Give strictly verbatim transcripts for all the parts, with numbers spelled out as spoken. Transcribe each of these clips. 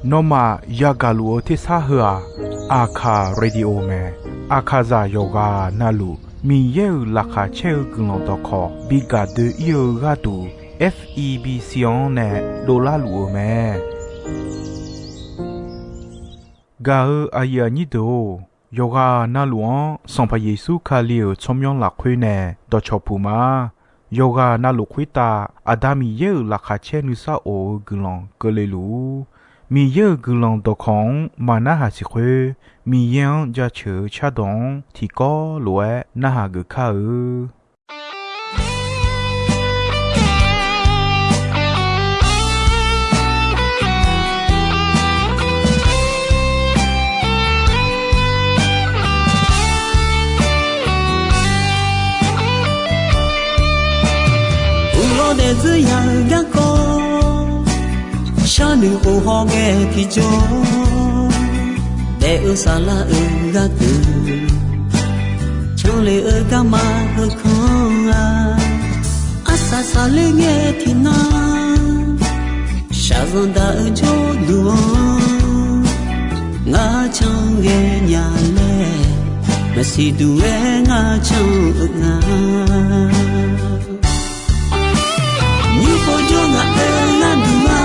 Nawmaf yagaq luf-eu tersar heu-aq, Aqkaq Radio mae. Aqkaqzaq yawqghaq navluf Miqyaer-euq laqkhaq caer-eu guiqlanq dawqkawq bi gaq doe-ir-eu gharduq, F E B C-anr nae dovlar luf-eu mae. Gaq-eu aqyuif aqnyir deuq-or, yawqghaq navluf-anr Sanqpaq Yeqsur Kali-euq tsawrmyanr lafkhoer nae dawqcawq puq ma. Yawqghaq navluf khoertav Aqda Miqyaer-euq laqkhaq caer nuisar of-eu guiqlanq keuvle luf-ur. Miqyaer-euq guiqlanq dawqkawq-anr maq narhaq siq khoer, Miqyaer-anr jaceuq-eu cardawq-anr tiqkawv lof-aer narhaq geuf kar-eu. Uqlawr daefzir ya-eu garkawv, sharnoeq of hawghae tiqjawr, daef-eu saflar-euq gharduq, canle-eu garma heukanr-a, arsaq saqler ngae tiqnan, shaqzanq daq-eu jawrduq-anr, ngar can ghae nya laer, maqsiq duq-aer ngar can-eu nga. Nymr pov jawr ngaq-euq gharduq-a,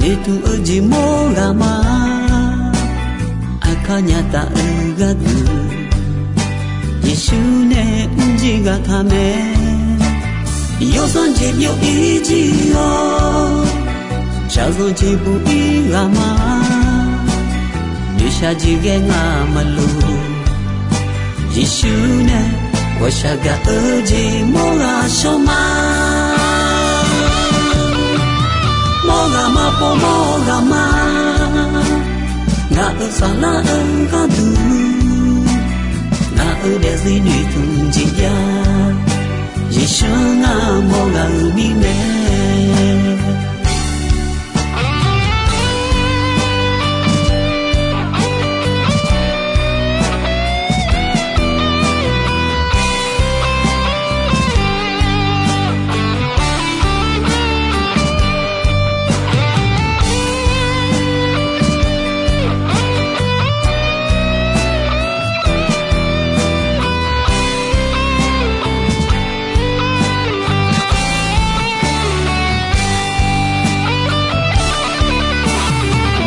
noeqtmq-eu jeq mawr ghaq ma. Aqkar nya taf-eu gharduq, Yeqsur nae mrjir ghaq taq mae. Yawsanr jeq byov-ir jir-awr, shaqzanq jeq buq-ir ghaq ma. Noeqshaq jeq ghae ngamaf luf, Yeqsur nae ghawqshaq gaq-eu jeq mawr ghaq shawr ma. Mawr ghaq ma pov mawr ghaq ma. Ngaq-euq saflar-eu gharduq, ngaq-euq daefzir noeqtmq jeq jav, Yeqsur ngar mawr ghaq-euq mirnae.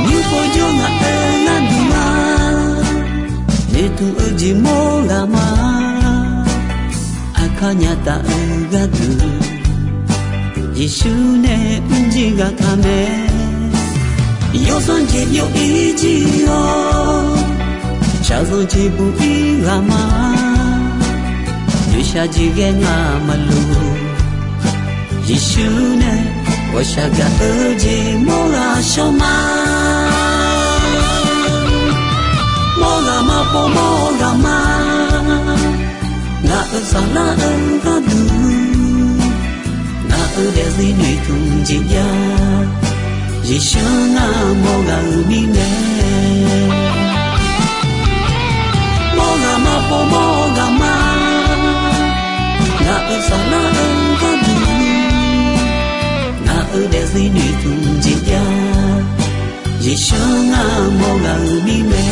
Nymr pov jawr ngaq-euq gharduq-a, noeqtmq-eu jeq mawr ghaq ma. Aqkar nya taf-eu gharduq, Yeqsur nae mrjir ghaq taq mae. Yawsanr jeq byov-ir jir-awr, shaqzanq jeq buq-ir ghaq ma. Noeqshaq jeq ghae ngamaf luf, Yeqsur nae ghawqshaq gaq-eu jeq mawr ghaq shawr ma. Mawr ghaq ma pov mawr ghaq ma. Ngaq-euq saflar-eu gharduq, ngaq-euq daefzir noeqtmq jeq jav, Yeqsur ngar mawr ghaq-euq mirnae. Mawr ghaq ma pov mawr ghaq ma. Ngaq-euq saflar-eu gharduq, ngaq-euq daefzir noeqtmq jeq jav, Yeqsur ngar mawr ghaq-euq mirnae.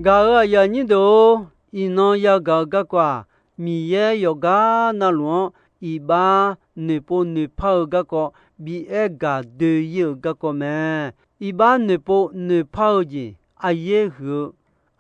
Gaq-euq aqyuif aqnyir deuq-or, iqnan yagaq-eu garkawv-aq, Miqyaer yawqgar navluf-anr iqbax noeqpov noeqpar-eu garkawv bi aer gaq doe-ir-euq garkawv mae. Iqbax noeqpov noeqpar-eu jeq aqyaer huiq-eu,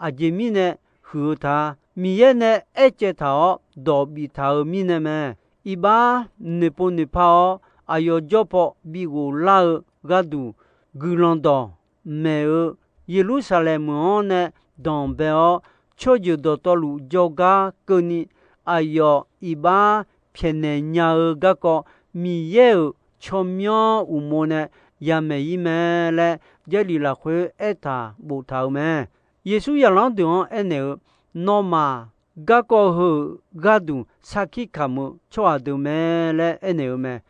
aqjeq mirnae huiq-eu ta. Miqyaer nae aercaev taq-awr dawq biftaq-euq mirnae mae. Iqbax noeqpov noeqpar-awr, aqyawf jawr paw bi ghoflar-eu gharduq, guiqlanq dawq maeq-eu Yeqlursaqlaeq meuq-anr nae danqbae-awr, tsawrjeuq dawqtawvluf jawrgar keuvni, aqyawf iqbax pyaeqnaeq nya-eu garkawv, Miqyaer-euq tsawrmyanr uqmov nae yamaeq-ir mae laer, Jarlif lafkhoer aertaq boftaq-euq mae. Yeqsur zaqlanr deuq-anr aernaeq-eu, Nawmaf garkawv heu-euq gharduq sarkir kamq-eu tsawrhaq deuq mae laer aernaeq-eu mae.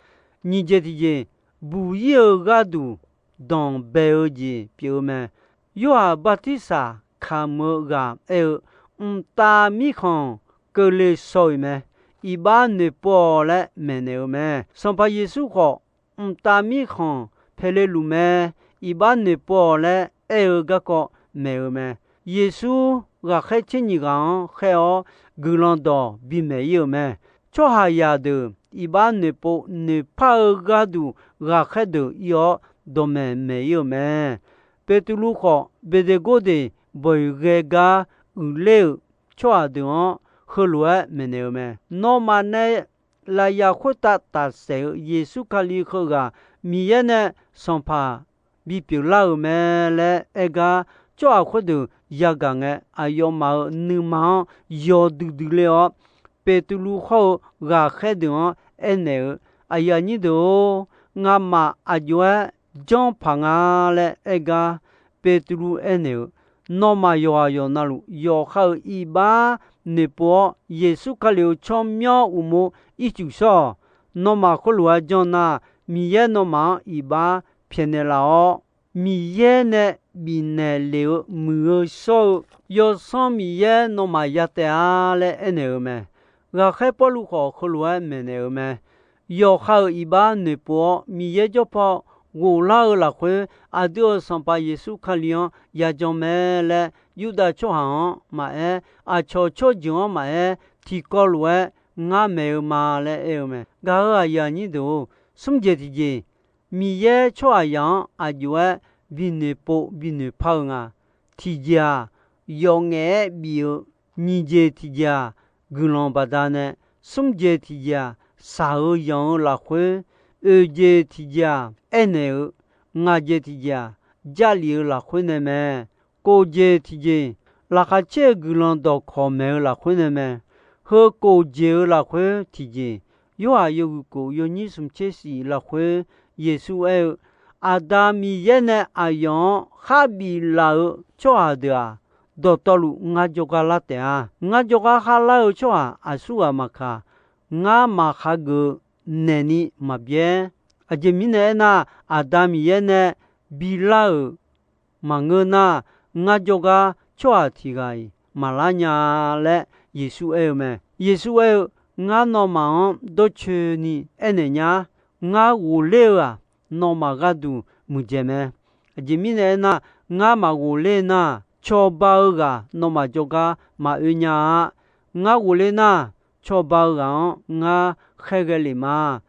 Nyiq jeq tiqjeq, buq-ir-eu gharduq danqbae-eu jeq pyeuf-eu mae. Yorhaq bartirsaq kamq-eu ghaq aer-eu, Mqtav Mirkhanq keuvle shaw-iq mae. Iqbax noeqpov-awq laer maeqnaeq-eu mae. Sanqpaq Yeqsur khawf, Mqtav Mirkhanq paeqle luf mae. Iqbax noeqpov-awq laer aer-eu garkawv maeq-eu mae. Yeqsur ghaqkhaer tser nyiq ghaq-anr khaer-awr, guiqlanq dawq bimaeq-ir-euq mae. Tsawrhaqzaq deuq iqbax noeqpov noeqpar-eu gharduq ghaqkhaer deuq ir-awr, dawqmaeq maeq-ir-euq mae. Beqtuvluv khawf, Beqdeqgordeq bawq-iq ghae gar uiqler-euq tsawrhaq deuq-anr heulof-aer maeqnaeq-eu mae. Nawmaf nae lafyaq khoertav tafsaef-eu Yeqsur Kali heughaq Miqyaer nae Sanqpaq bipyeuf lar-euq mae laer aer gar, tsawrhaq khoerdeuq yagaq ngae, aqyawfmaf-euq nuima-anr yawdui dui ler-awr, Beqtuvluv hawr-eu ghaqkhaer deuq-anr aernaeq-eu, Aqyuif aqnyir deuq-or, ngamaf aq jov-aer janr paq nga laer aer gar, Beqtuvluv aernaeq-eu, Nawmaf yawqghaq yawqnavluf yawqha-euq iqbax noeqpov-awr, Yeqsur Kali-euq tsawrmyanr uqmov ircuf shawr-awq. Nawmaf khoerlof-aer janr nar, Miqyaer nawmaf-anr iqbax pyaeqnaeq laf-awr, Miqyaer nae bifnaeq lef-eu muiq-eu shawr-eu Yawsanr Miqyaer nawmaf ya taef-a laer aernaeq-eu mae. Ghaqkhaer Pawrluv khawf heulof-aer maeqnaeq-eu mae. Yawqha-euq iqbax noeqpov-awr, Miqyaer jawr paw ghoflar-eu lafkhoer, aqdui-euq Sanqpaq Yeqsur Kali-anr yajan mae laer, Yurdav tsawrhaq-anr maqaer, aqcawq tsawrjeuq-anr maqaer, tiqkawv lof-aer ngar maeq-eu ma laer aer-eu mae. Gaq-euq aqyuif aqnyir deuq-or, smr jeq tiqjeq, Miqyaer tsawrhaqzaq-anr aq jov-aer binoeq pov binoeq par-eu nga. Tiqjeq-aq, yawf ngaef-aer bif-eu, nyiq jeq tiqjeq-aq, guiqlanq baqdanae, smr jeq tiqjeq-aq, shaq-eu yanq-eu lafkhoer, oeq jeq tiqjeq-aq, aernaeq-eu, ngaq jeq tiqjeq-aq, jarlif-eu lafkhoer nae mae. Kof jeq tiqjeq, laqkhaq caer-eu guiqlanq dawqkawq maeq-eu lafkhoer nae mae. Heu kof jeq-eu lafkhoer tiqjeq, Yorhaq yawhuiq kof yawnyir smq tser shif lafkhoer, Yeqsur aer-eu, Aqda Miqyaer nae aqyawf-anr khar biflaf-eu tsawrhaq deuq-aq, dawqtawvluf ngar jawrgar lar taef-a. Ngar jawrgar khar lar-eu tsawrhaq aqsurghaq maqkaq, ngar maqkhaq geuf-eu naeqni maqbyaer. Aqjeq mirnae aernar, Aqda Miqyaer nae bilar-euq maqngeur nar, ngar jawrgar tsawrhaq tiq ghaq-iq maqlar nya-a laer Yeqsur aer-eu mae. Yeqsur aer-eu, Ngar nawmaf-anr dawrcoeni aernaeq nya. Ngar ghofler-eu-aq, nawmaf gharduq muiqdzaeq mae. Aqjeq mirnae aernar, ngar maqghofler nar, cawba-eu ghaq nawmaf jawrgar maqoe nya-a. Ngar ghofler nar, cawba-eu ghaq-anr ngar khaerghae lef ma.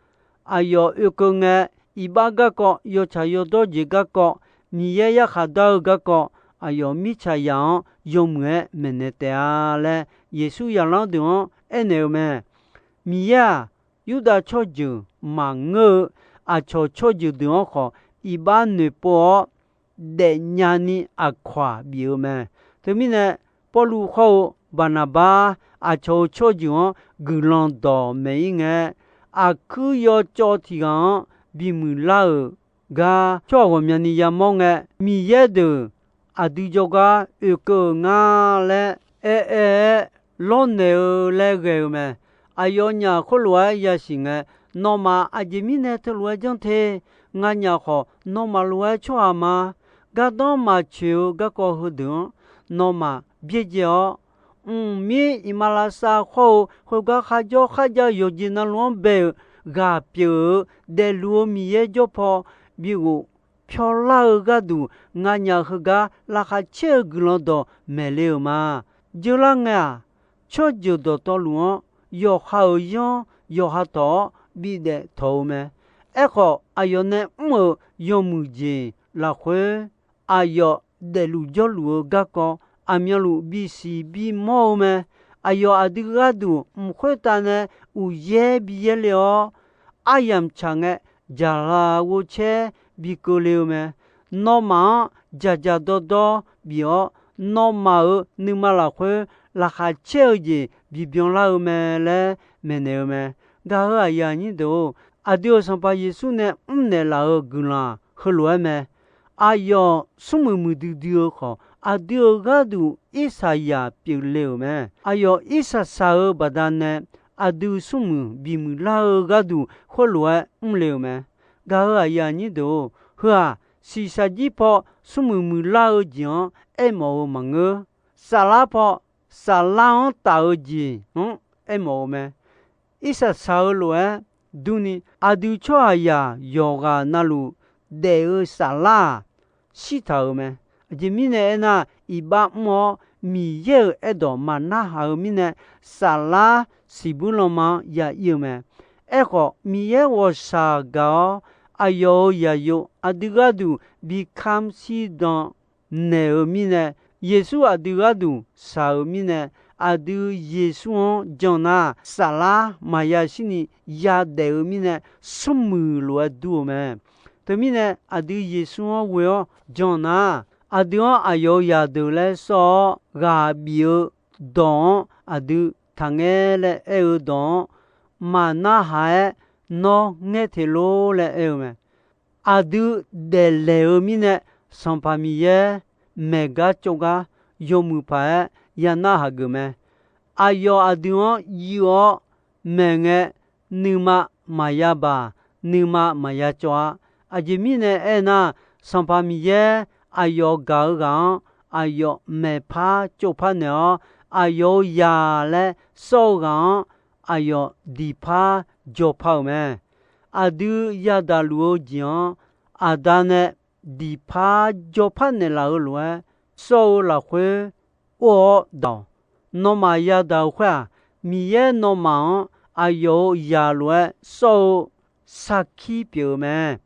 Aqyawf oekeuv ngae, iqbax garkawv, yawtsaq yawdawr jeq garkawv, Miqyaer yarkhaq dar-eu garkawv, aqyawf mirtsaqzaq-anr yawmuiq-aer maeqnaeq taef-a laer, Yeqsur zaqlanr deuq-anr aernaeq-eu mae. Miqyaer-aq, Yurdav tsawrjeuq maqngeur-eu aqcawq tsawrjeuq deuq-anr khawf, iqbax noeqpov-awr daefnya ni aqkawq-aq bif-eu mae. Teumirnae, Pawrluv hawr-eu Baqnaqbar aqcawq-eu tsawrjeuq-anr guiqlanq dawq maeq-ir ngae, aqkuir yawcawv tiq ghaq-anr bimuiq lar-euq gar tsawrhaq ghawqmyani yamawr ngae, Miqyaer deuq aqdui jawrgar oekeuv-eu nga laer aer-aer-aer lawrnaeq-eu laer ghae-eu mae. Aqyawfnyaf khoerlof-aer yasiq ngae, nawmaf aqjeq mirnae teulof-aer janr te. Nganyaf khawf, nawmaf lof-aer tsawrhaq ma. Gardanr maqtsoeq-eu garkawv heudeuq-anr nawmaf byaerdzae-awr, mqmir iqmalavshav khawr-eu khoergar kharjawr kharjav-eu yawqjeq navluf-anr bae-euq ghaq pyeuf-eu daefluf-eu Miqyaer jawr paw bighof pyawrlar-eu gharduq nganyaf heugar laqkhaq caer-eu guiqlanq dawq maeqle-euq ma. Jeurlar ngae-aq, tsawrjeuq dawqtawvluf-anr yawqha-euq yanr yawqha tawq-awr bidaef tawq-eu mae. Aerkhawf, aqyawf nae mr-euq yawmuiq jeq lafkhoer, aqyawf daefluf jawrluf-eu garkawv aqmyanluf bisiq bimawr-eu mae. Aqyawf aqdui gharduq mq khoertav nae uqyaer bi yaerle-awr, aryamq tsaq ngae, jaqlaq ghovcaer bi keuvle-eu mae. Nawmaf-anr dzaqdzaq dawrdawr bif-awr, nawmaf-euq nuima lafkhoer laqkhaq caer-eu jeq bibyan lar-eu mae laer maeqnaeq-eu mae. Gaq-euq aqyuif aqnyir deuq-or, aqdui-euq Sanqpaq Yeqsur nae mrnaeq laf-euq guiqlanq heulof-aer mae. Aqyawf smrmuiq muiqdui dui-eu khawf, aqdui-euq gharduq irsaqzaq pyeufle-euq mae. Aqyawf irsaq saq-eu baqdanae aqdui smrmuiq bimuiq lar-eu gharduq khoerlof-aer mrle-euq mae. Gaq-euq aqyuif aqnyir deuq-or, heu-aq, shiqshaq jir paw smrmuiq muiqlar-eu jeq-anr aermawf-eu maqngeur. Saflar paw saflar-anr taf-eu jeq-anr aermawf-eu mae. Irsaq saq-eu lof-aer durni, aqdui tsawrhaqzaq yawqghaq navluf daef-eu saflar-aq, shirtaq-euq mae. Aqjeq mirnae aernar, iqbax mr-awr Miqyaer-euq aerdawq maqnarhaq-eu mirnae, saflar siqbuir lanma-anr ya ir-eu mae. Aerkhawf, Miqyaer ghawqshaq gaq-awr aqyawf-euq zaqyo aqdui gharduq bi kamr shirdan naeq-eu mirnae, Yeqsur aqdui gharduq shaq-euq mirnae, aqdui Yeqsur-anr jan nar, saflar maqya shirni yadaef-eu mirnae, smrmuiq lof-aer dur-eu mae. Teumirnae, aqdui Yeqsur-anr ghoe-awr jan nar, aqdui-anr aqyawf-euq zaqdeuq laer sawr-awr ghaq bif-eu dawq-anr aqdui taqngaer laer aer-eu dawq-anr maqnarhaq-aer nawr ngaer te lor laer aer-eu mae. Aqdui daeflaeq-eu mirnae, Sanqpaq Miqyaer maeq gar cawv gar yawmuiq paq-aer ya narhaq geuf mae. Aqyawf aqdui-anr yuif-awr maeqngae, nuima maqya baq, nuima maqya cawv-a. Aqjeq mirnae aernar, Sanqpaq Miqyaer aqyawf gaq-eu ghaq-anr aqyawf maeqpar cawv par naeq-awr, aqyawf-euq zaq laer sawr-eu ghaq-anr aqyawf diqpar jawr par-euq mae. Aqdui yadaq luf-eu jeq-anr Aqda nae diqpar jawr par naeqlaf-eu lof-aer, sawr-eu lafkhoer or-awr daq-awq. Nawmaf yadaq-eu khoer-aq, Miqyaer nawmaf-anr aqyawf-euq zaq lof-aer sawr-eu sarkir pyeuf-eu mae.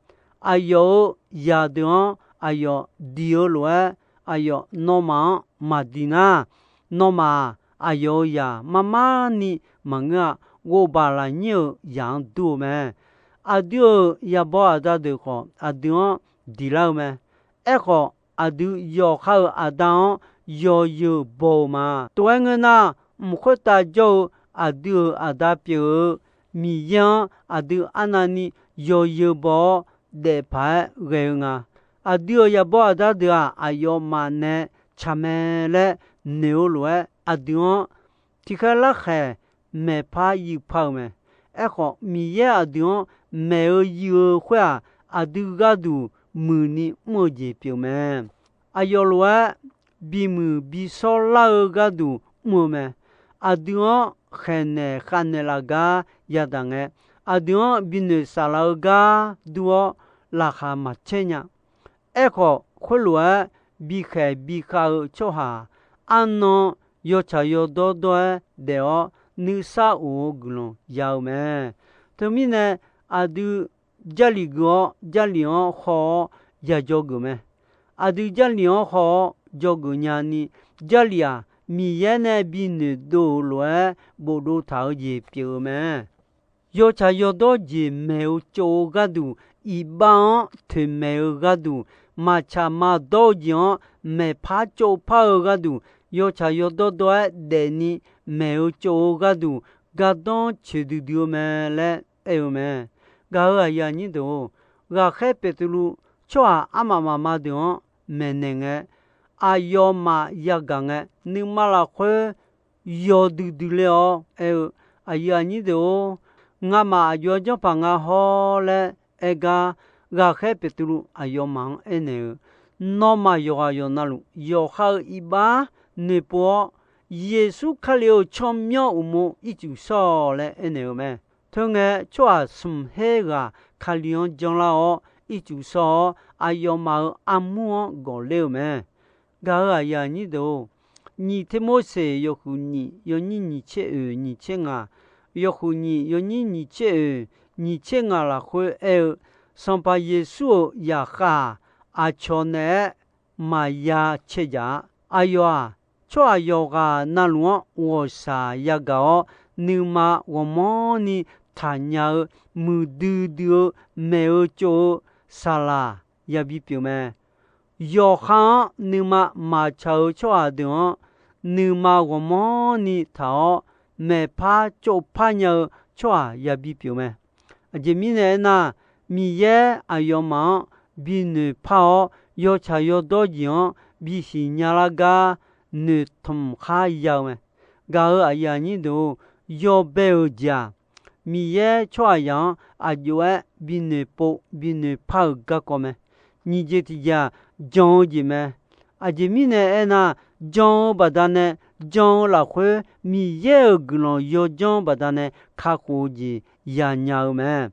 Aqyawf-euq zaqdeuq-anr aqyawf diq-eu lof-aer, aqyawf nawmaf-anr maqdiq nar, nawmaf-aq, aqyawf-euq zaq marmar ni maqngeur-a. Ghovbaq lafnyir-euq zaq-anr dur-eu mae. Aqdui-euq yabaw aqda deuq khawf, aqdui-anr diq lar-eu mae. Aerkhawf, aqdui yawqha-euq aqda-anr yawzeu baw-eu ma. Tov-aer ngeur nar, mq khoertav jawr-eu aqdui-euq aqda pyeuf-eu Miqyaer-anr aqdui arnavni yawzeu baw-awr daef paq-aer ghae-eu nga. Aqdui-euq yabaw aqda deuq-aq, aqyawfmaf nae tsaq mae laer noeq-eu lof-aer, aqdui-anr tiqkhaer larkhaeq maeqpar yuif par-eu mae. Aerkhawf, Miqyaer aqdui-anr maeq-eu yuif-eu khoer-aq, aqdui gharduq muiqni mr-eu jeq pyeuf mae. Aqyawf lof-aer bimuiq bishawr lar-eu gharduq mr-eu mae. Aqdui-anr khaeqnaeq khavnaeq laf gar yadaq ngae, aqdui-anr binoeq saflar-eu gar dur-awr laqkhaq maqcaer nya. Aerkhawf, khoerlof-aer bikhaeq bikhav-eu tsawrhaq-aq, arnan yawtsaq yawdawr dawr-aer daef-awr, nuisar of-eu guiqlanq ya-eu mae. Teumirnae, aqdui Jarlif gui-awr, Jarlif-anr haw-awr ya dzawgeuf mae. Aqdui Jarlif-anr haw-awr dzawgeuf nyani, Jarlif-aq, Miqyaer nae binoeq dov-euq lof-aer bofdov taq-eu jeq pyeuf-eu mae. Yawtsaq yawdawr jeq maeq-eu tsov-eu gharduq, iqbax-anr toeqmaeq-eu gharduq, maqtsaq maqdawr-eu jeq-anr maeqpar tsovpar-eu gharduq, yawtsaq yawdawr dawr-aer daefni maeq-eu tsov-eu gharduq, gardanr coeqdui dui-eu mae laer aer-eu mae. Gaq-euq aqyuif aqnyir deuq-or, ghaqkhaer Beqtuvluv tsawrhaq armaf mafma deuq-anr maeqnaeq ngae, aqyawfmaf yagaq ngae, nuima lafkhoer yawdui dui ler-awr aer-eu, aqyuif aqnyir deuq-or, ngamaf aqjox-aer janrpaq nga hawr laer aer gar, ghaqkhaer Beqtuvluv aqyawfmaf-anr aernaeq-eu, nawmaf yawqghaq yawqnavluf yawqha-euq iqbax noeqpov-awr, Yeqsur Kali-euq tsawrmyanr uqmov ircuf shawr-awq laer aernaeq-eu mae. Teungae, tsawrhaq smq her ghaq Kali-anr janlar-awr, ircuf shawr-awr, aqyawfmaf-euq armur-anr gawqler-eu mae. Gaq-euq aqyuif aqnyir deuq-or, nyiq Tirmorseq yawhuiq nyiq yawnyir nyiq tser oeq nyiq tser ngaq, yawhuiq nyiq yawnyir nyiq tser oeq nyiq tser ngaq lafkhoer aer-eu, Sanqpaq Yeqsur-euq zaqkhav-aq, aqcawq naeq-aer maqya cae jaq-a. Aqyawf-aq, tsawrhaq yawqghaq na luf-anr ghawqshaq yagaq-awr, nuima ghawqmanrni taqnya-eu muiqdui dui-eu maeq-eu tsov-eu saqlaq yabi pyeuf mae. Yawqha-anr nuima maqtsaq-eu tsawrhaq deuq-anr, nuima ghawqmanrni taq-awr, maeqpar tsovpar nya-eu tsawrhaq yabi pyeuf mae. Aqjeq mirnae aernar, Miqyaer aqyawfmaf-anr binoeq par-awr, yawtsaq yawdawr jeq-anr bisiq nya lar gar noeqtmq khar ya-eu mae. Gaq-euq aqyuif aqnyir deuq-or, yawbae-euq jeq-aq, Miqyaer tsawrhaqzaq-anr aqjox-aer binoeq pov binoeq par-euq garkawv mae. Nyiq jeq tiq jeq-aq, jan-eu jeq mae. Aqjeq mirnae aernar, jan-eu baqdanae, jan-eu lafkhoer Miqyaer-euq guiqlanq yawdzanr baqdanae kakhof-eu jeq yanya-eu mae.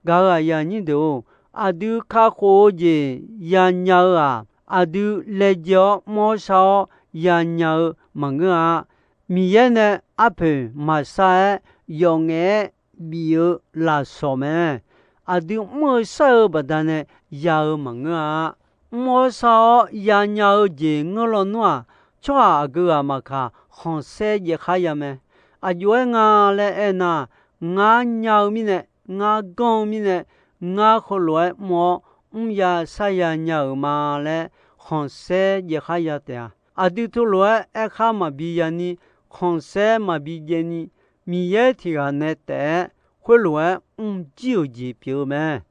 Gaq-euq aqyuif aqnyir deuq-or, aqdui kakhof-eu jeq yanya-eu-aq, aqdui laejae-awr mr-awr shar-awr yanya-eu maqngeur-a. Miqyaer nae arpoeq maqshar-aer yawf ngaef-aer bif-eu lafsawq mae. Aqdui mr-eu shar-eu baqdanae ya-eu maqngeur-a. Mr-awr shar-awr yanya-eu jeq ngeur lawnmr-aq, tsawrhaq aqgeu ghaq maqkaq khanqsaer jaev khar ya mae. Aqjox-aer nga laer aernar, ngar nya-eu mirnae, ngar ganr-eu mirnae, ngar heulof-aer mr-awr mrya sharya nya-euq ma laer khanqsaer jaev khar ya taef-a. Aqdui teulof-aer aerkhar maqbi yani, khanqsaer maqbi jaev ni, Miqyaer tiq ghaq nae taef-aer khoerlof-aer mrjir-euq jeq pyeuf-eu mae.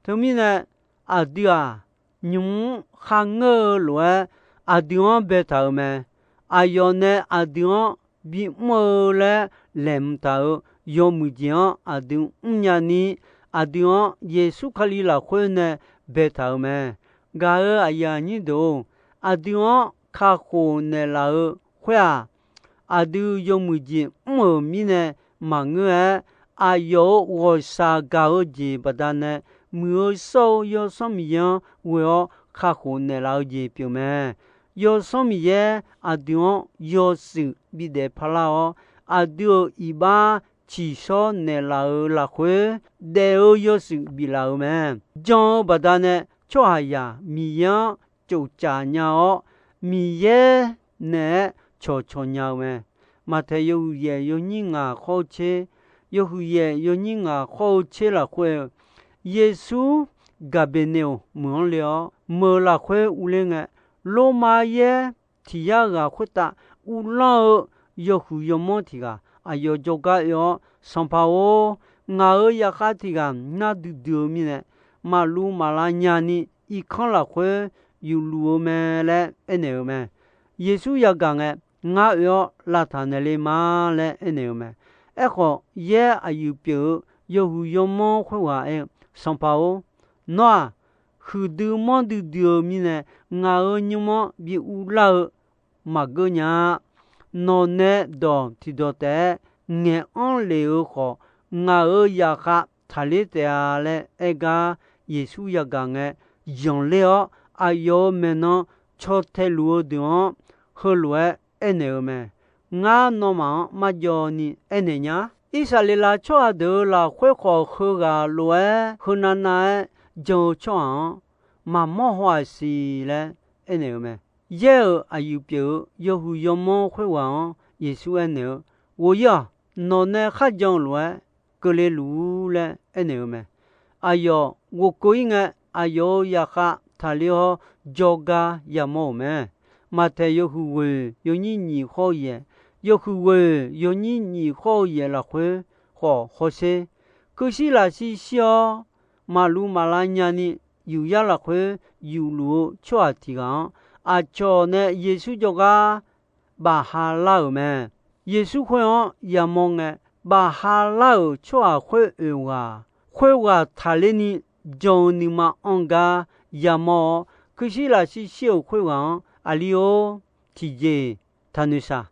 Teumirnae, aqdui-aq, nymq-mr kharngeur-eu lof-aer aqdui-anr baetaq-euq mae. Aqyawf nae aqdui-anr bimr-eu laer laeqhmq taq-euq yawmuiq jeq-anr aqdui mrnya ni, aqdui-anr Yeqsur Kali lafkhoer nae baetaq-euq mae. Gaq-euq aqyuif aqnyir deuq-or, aqdui-anr kakhof naeqlaf-eu khoer-aq, aqdui yawmuiq jeq mr-euq mirnae maqngeur-aer, aqyawf-euq ghawqshaq gaq-eu jeq baqdanae, muiq-eu shawr-eu Yawsanr Miqyaer-anr ghoe-awr kakhof naeqlaf-eu jeq pyeuf mae. Yawsanr Miqyaer aqdui-anr yawshuif bidaef parlar-awr, aqdui-euq iqbax tsiqshawr naeqlaf-euq lafkhoer daef-eu yawshuif biflaf-euq mae. Jan-eu baqdanae tsawrhaqzaq Miqyaer-anr tsofcaf nya-awr, Miqyaer naeq-aer cawqcawq nya-eu mae. Maqtaeq yawhuiq yaef yawnyir ngaq khawr-eu tser, yawhuiq yaef yawnyir ngaq khawr-eu tser lafkhoer-eu, Yeqsur Gaqbeqneqoq meuq-anr le-awr, meuq lafkhoer urler ngae, Lormav yaer tiq yar ghaq khoertav uvlanr-eu yawhuiq yawmanr tiq ghaq aqyawf jawrgar oe-awr, Sanqpaq-or, ngaq-euq zaqkhav tiq ghaq nar duidui-eu mirnae, maqluv maqlav nyani irkanr lafkhoer yufluf-eu mae laer aernaeq-euq mae. Yeqsur yagaq ngae, Ngar oe-awr lavtaq naeqle ma laer aernaeq-euq mae. Aerkhawf, yaer aqyuif pyeuf-eu yawhuiq yawmanr khoerghaq aer-eu, Sanqpaq-or, nawr-aq, huiqdui manrdui dui-eu mirnae ngaq-euq nymr-anr bi uvlar-eu maqgeur nya-a. Nawq nae dawq tiqdawq taef-aer ngaeq-anr lef-eu khawf, ngaq-euq zaqkhav taqler taef-a laer aer gar, Yeqsur yagaq ngae, zanqler-awr aqyawf-euq maeqnan caw taeluf-eu deuq-anr heulof-aer aernaeq-eu mae. Ngar nawmaf-anr marjawv ni aernaeq nya. Irsaqleqlav tsawrhaq deuq-euq lafkhoer khawf, heughaq lof-aer heunav nav-aer jan-eu tsawrhaq-anr maqmawr haw-aq siq laer aernaeq-eu mae. Yaer-euq aqyuif pyeuf-eu yawhuiq yawmanr khoerghaq-anr Yeqsur aernaeq-eu, Ghof-ir-awq. Nawq nae kharjan-eu lof-aer keuvle luf-ur laer aernaeq-eu mae. Aqyawf ghofkeuv-ir ngae, aqyawf-euq zaqkhav taqler-awr jawrgar yamawr-euq mae. Maqtaeq yawhuiq ghoeq yawnyir nyiq khawr-eu yaeq, yawhuiq ghoeq yawnyir nyiq khawr-eu yaeq lafkhoer khawf hawsher. Kuirshir lafshir shir-awr, maqluv maqlav nyani yufyar lafkhoer yufluf-eu tsawrhaq tiq ghaq-anr, aqcawq nae Yeqsur jawrgar bafha lar-euq mae. Yeqsur khoer-anr yamawr ngae, bafha lar-euq tsawrhaq khoer oeq ghaq, khoerghaq taqler ni jan-eu nuima anr gar yamawr-awr, kuirshir lafshir shir-euq khoerghaq-anr, Aqli-or, tiqjeq-iq taqnoeq shaq.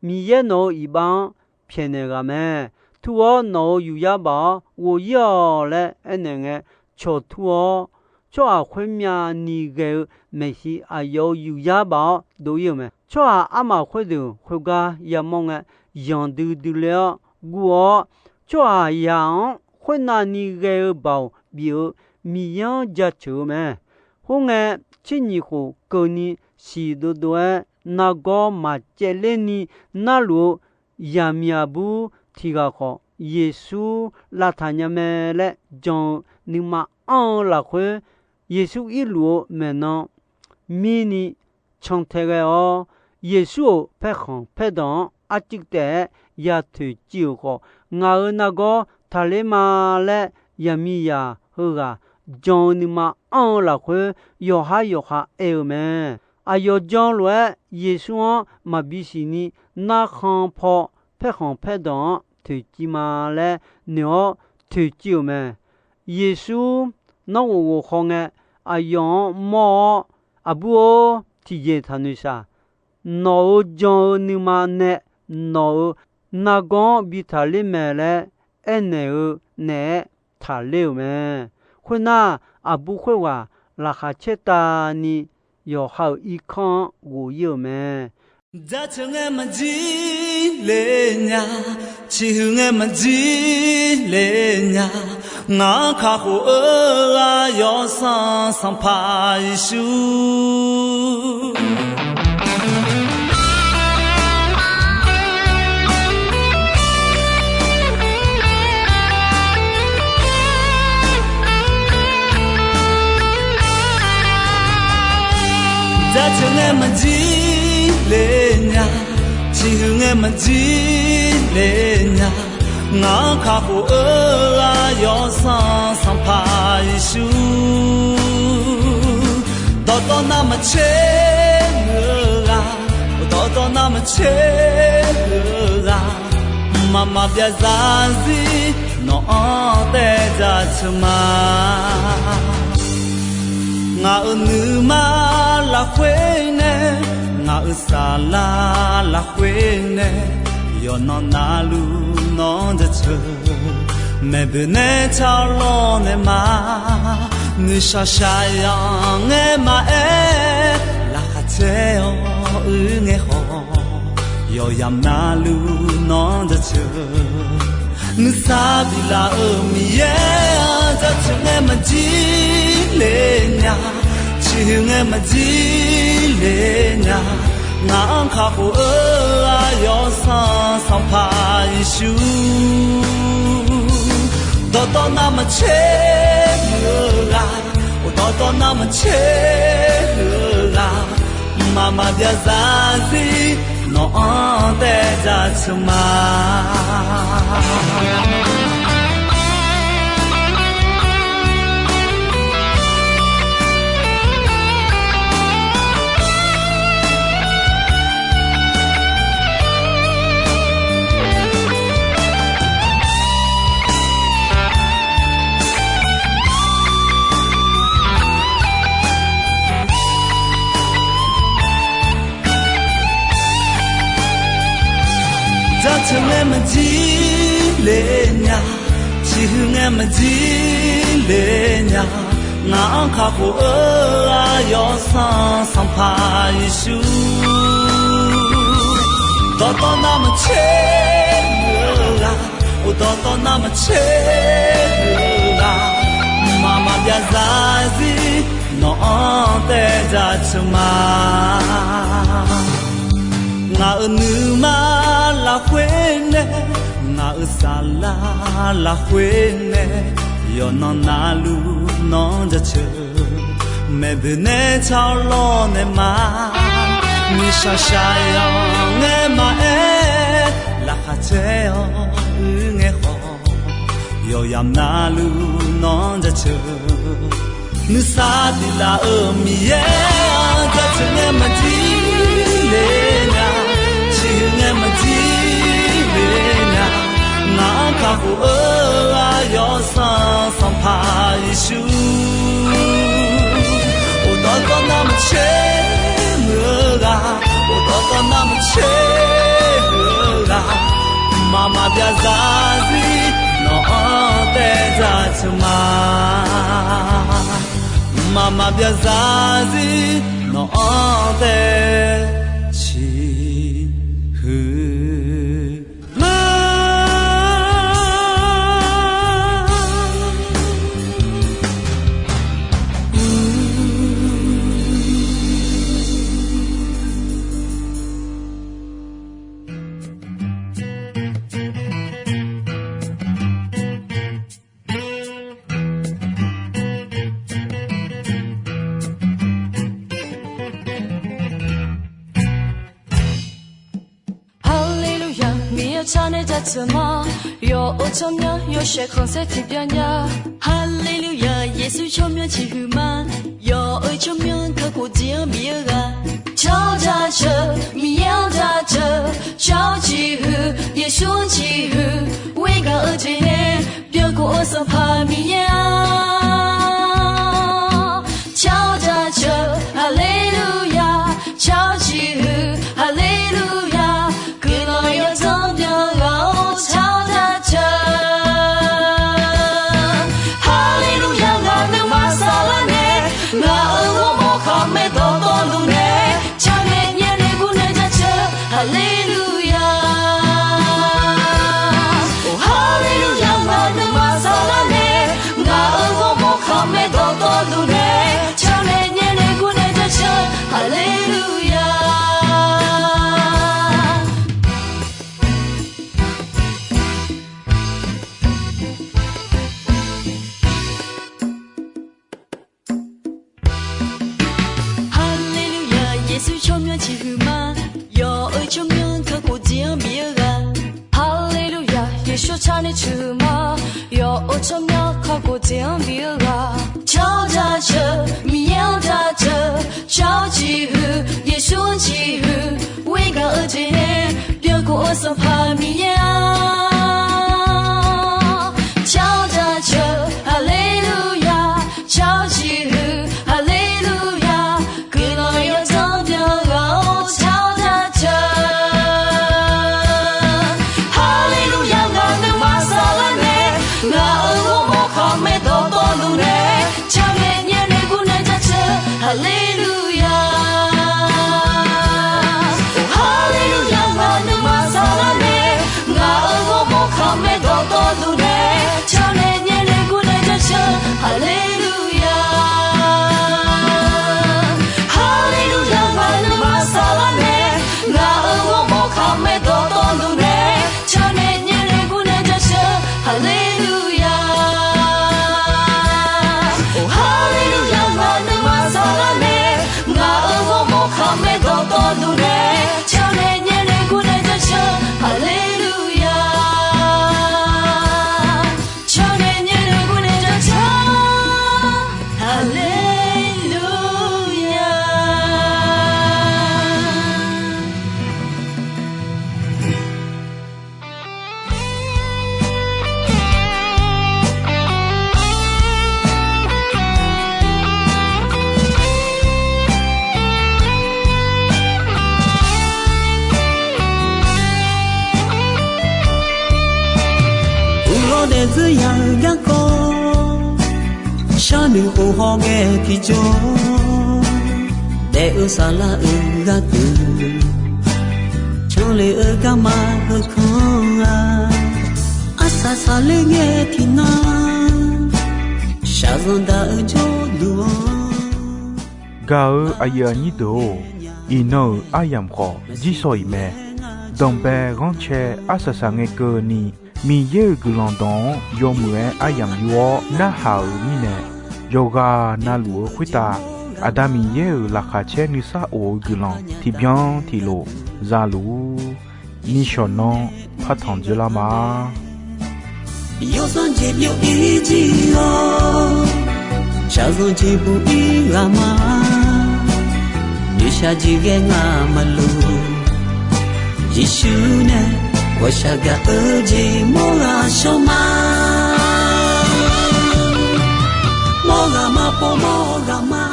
Miqyaer nawq-euq iqbax-anr pyaeqnaeq ghaq mae. Tur-awr nawq-euq yufyar baf-awr ghof-ir-awq laer aernaeq ngae, cawq tur-awr tsawrhaq khoermyav ni ghae-eu maeqshi aqyawf-euq yufyar baf-awr dov-ir-euq mae. Tsawrhaq armaf khoerdeuq khoergar yamawr ngae, yanqdui dui ler-awr guv-awr, tsawrhaqzaq-anr khoernav ni ghae-eu baoq bif-eu Miqyaer-anr jaceuq-eu mae. Khoerngae, tser nyiq khof keuvni siq dovdov-aer nargawr maqcaevler ni narluf-eu yaqmiq aqbur tiq ghaq khawf, Yeqsur lavtaq nya mae laer jan-eu nuima anr-eu lafkhoer, Yeqsur irluf-eu maeqnan mirni cantae ghae-awr, Yeqsur-euq paerkhanq paerdanq-anr arcuiv taef-aer ya toeqciv-euq khawf, ngaq-euq nargawr taqler ma laer yaqmiqzaq heughaq jan-eu nuima anr-eu lafkhoer, yawqhar yawqha aer-eu mae. Aqyawf jan lof-aer Yeqsur-anr maqbi siqni narkhan paw paerkhanq paerdanq-anr toeqciv ma laer noeq-awr toeqciv-euq mae. Yeqsur nawr ghof ghof haw ngae, aqyawf-anr mawr-awr, Aqbur-or, tiqjeq taqnoeq shaq. Nawq-euq jan-eu nuima nae nawq-euq nargawr-anr bi taqler mae laer aernaeq-eu naeq-aer taqler-euq mae. Khoernar, aqbur khoerghaq laqkhaq caertavni yawqha-euq irkanr-anr ghof-ir-euq mae. Jaceuq ngae maqjir le nya, ciqhuiq ngae maqjir le nya, ngaq-anr kakhof-eu ghaq Yawsanr Sanqpaq Yeqsur. Jaceuq ngae maqjir le nya, ciqhuiq ngae maqjir le nya, ngaq-anr kakhof-eu ghaq Yawsanr Sanqpaq Yeqsur. Dawqtawv navmaqtser muiq-eu ghaq, dawqtawv navmaqtser muiq-eu ghaq, mqmaq maqbyav zarzir nawq-anr taev jaceuq ma. Ngaq-euq nuima lafkhoer nae, ngaq-euq saflar lafkhoer nae, yawqnan navluf nawq-anr jaceuq. Maeqboeq nae tsawrlawr nae ma, nuishaq shaqzanq ngae maqaer, laqkhaq caer-awr uir ngae khawf, yawqyamq navluf nawq-anr jaceuq. Nuisar biflaf-euq Miqyaer-anr jaceuq ngae maqjir le nya, ciqhuiq ngae maqjir le nya, ngaq-anr kakhof-eu ghaq Yawsanr Sanqpaq Yeqsur. Dawqtawv navmaqtser muiq-eu ghaq, dawqtawv navmaqtser muiq-eu ghaq, mqmaq maqbyav zarzir nawq-anr taev jaceuq ma. Jaceuq ngae maqjir le nya, ciqhuiq ngae maqjir le nya, ngaq-anr kakhof-eu ghaq Yawsanr Sanqpaq Yeqsur. Dawqtawv navmaqtser muiq-eu ghaq, dawqtawv navmaqtser muiq-eu ghaq, mqmaq maqbyav zarzir nawq-anr taev jaceuq ma. Ngaq-euq nuima lafkhoer nae, ngaq-euq saflar lafkhoer nae, yawqnan navluf nawq-anr jaceuq. Maeqboeq nae tsawrlawr nae ma, nuishaq shaqzanq ngae maqaer, laqkhaq caer-awr uir ngae khawf, yawqyamq navluf nawq-anr jaceuq. Nuisar biflaf-euq Miqyaer-anr jaceuq ngae maqjir le nya, ciqhuiq ngae maqjir le nya, ngaq-anr kakhof-eu ghaq Yawsanr Sanqpaq Yeqsur. Dawqtawv navmaqtser muiq-eu ghaq, dawqtawv navmaqtser muiq-eu ghaq, mqmaq maqbyav zarzir nawq-anr taev jaceuq ma. Mqmaq maqbyav zarzir nawq-anr tae ciqhuiq ma. Haleluya, Miqyaer-anr tsawrnae jaceuq ma. Yawq-euq tsawrmyanr yawshaef khanqsaer tiqbyan nya. Haleluya, Yeqsur tsawrmyanr ciqhuiq ma. Yawq-euq tsawrmyanr kakhof jeq-anr Miqyaer ghaq. Tsawrjaceuq, Miqyaer-anr jaceuq. Tsawr ciqhuiq, Yeqsur-anr ciqhuiq. Ghoer gaq-eu jeq nae byankuf-eu Sanqpaq Miqyaer-anr. Tsawrjaceuq, haleluya. Tsawr ciqhuiq, haleluya. Guiqlanq yawdzanr byan ghaq-awr tsawrjaceuq. Haleluya, ngaq nuima saflar nae, ngaq-euq ghawrmawr khaqmae dawqtawvluf nae, tsawrnae nyaer nae gurnae jaceuq, haleluya. Haleluya, ngaq nuima saflar nae, ngaq-euq ghawrmawr khaqmae dawqtawvluf nae, tsawrnae nyaer nae gurnae jaceuq, haleluya. Haleluya, Yeqsur tsawrmyanr ciqhuiq ma. Yawq-euq tsawrmyanr kakhof jeq-anr Miqyaer ghaq. Haleluya, Yeqsur tsawrnae ciqhuiq ma. Yawq-euq tsawrmyanr kakhof jeq-anr Miqyaer ghaq. Tsawrjaceuq, Miqyaer-anr jaceuq. Tsawr ciqhuiq, Yeqsur-anr ciqhuiq. Ghoer gaq-eu jeq nae byankuf-eu Sanqpaq Miqyaer-anr. Tsawrjaceuq, haleluya. Tsawr ciqhuiq, haleluya. Guiqlanq yawdzanr byan ghaq-awr tsawrjaceuq. Haleluya, ngaq nuima saflar nae, ngaq-euq ghawrmawr khaqmae dawqtawvluf nae, tsawrnae nyaer nae gurnae jaceuq, haleluya. Haleluya, ngaq nuima saflar nae, ngaq-euq ghawrmawr khaqmae dawqtawvluf nae, tsawrnae nyaer nae gurnae jaceuq, haleluya. Haleluya, ngaq nuima saflar nae, ngaq-euq ghawrmawr khaqmae dawqtawvluf nae, tsawrnae nyaer nae gurnae jaceuq, haleluya. Haleluya, ngaq nuima saflar nae, ngaq-euq ghawrmawr khaqmae dawqtawvluf nae, tsawrnae nyaer nae gurnae jaceuq, haleluya. Tsawrnae nyaer nae gurnae jaceuq, haleluya. Uqlawr daefzeur ya-eu garkawv, sharnoeq khof hawghae tiqjawr, daef-eu saflar-euq gharduq, canle-eu garma heukanr-a, arsaq saqler ngae tiqnan, shaqzanq daq-eu jawrduq-anr. Gaq-eu aqyuif aqnyir deuq-or, iqnan-euq aryamq khawf jirsawq iq mae. Danqbae ghanrcae arsaq saq ngae keuvni, Miqyaer-euq guiqlanq dawq-anr yawmuiq-aer aryamq yur-awr narhaq-euq mirnae, yawqghaq navluf-eu khoertav Aqda Miqyaer-euq laqkhaq caer nuisar of-eu guiqlanq tiqbyan tiqlof zaluf-ur. Nishawq nanr partanq dzeurlar ma. Yawsanr jeq byov-ir jir-awr, shaqzanq jeq buq-ir ghaq ma. Noeqshaq jeq ghae ngamaf luf, Yeqsur nae ghawqshaq gaq-eu jeq mawr ghaq shawr ma. Mawr ghaq ma, pov mawr ghaq ma.